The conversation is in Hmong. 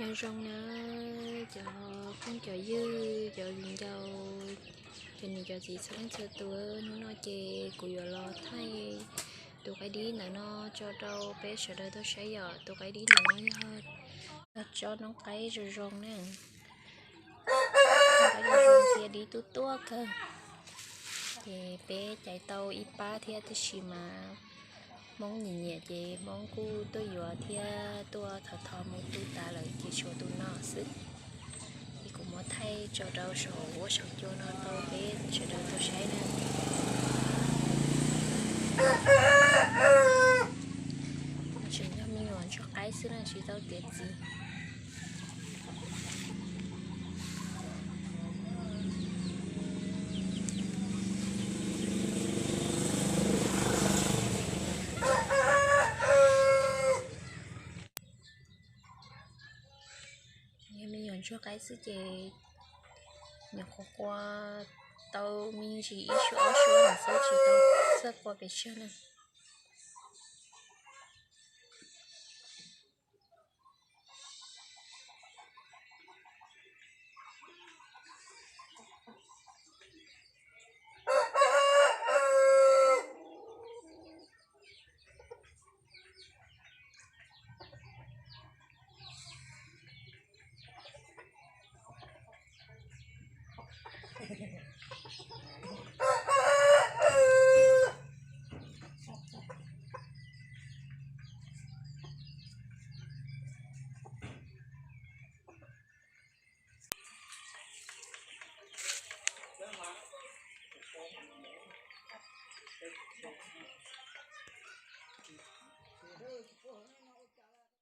Nyob zoo na cov phooj cov ywg, cov viv ncaus, cov niam cov txiv txhua leej txhua tus, hnub no ces kuv yuav los thaij tus qaib dib ntawm no tso rau peb sawv daws tau saib yom. Tus qaib dib ntawm no yog tsob noob qaib zoo zoo na, noob qaib zoo zoo thiab dib tub tuaj kawg. Ces peb cais tau ib pab thiab, tab sis mas Hmoob nyiam nyiam ces Hmoob kuj tuaj yuav thiab tuaj thov thov mus tu tas lawm ces tshuav tus no xwb. Ces kuv muab thaij tso rau saum huab saum cua no rau peb sawv daws tau saib na. Tseem yog me nyuam ntsuag qaib xwb na, tsis tau tiav txiv. Yog me nyuam ntsuag qaib xwb ces nyuam qhuav qua tau me ntsis ib suab ob suab no xwb, tsis tau txawj qua pes tsawg na.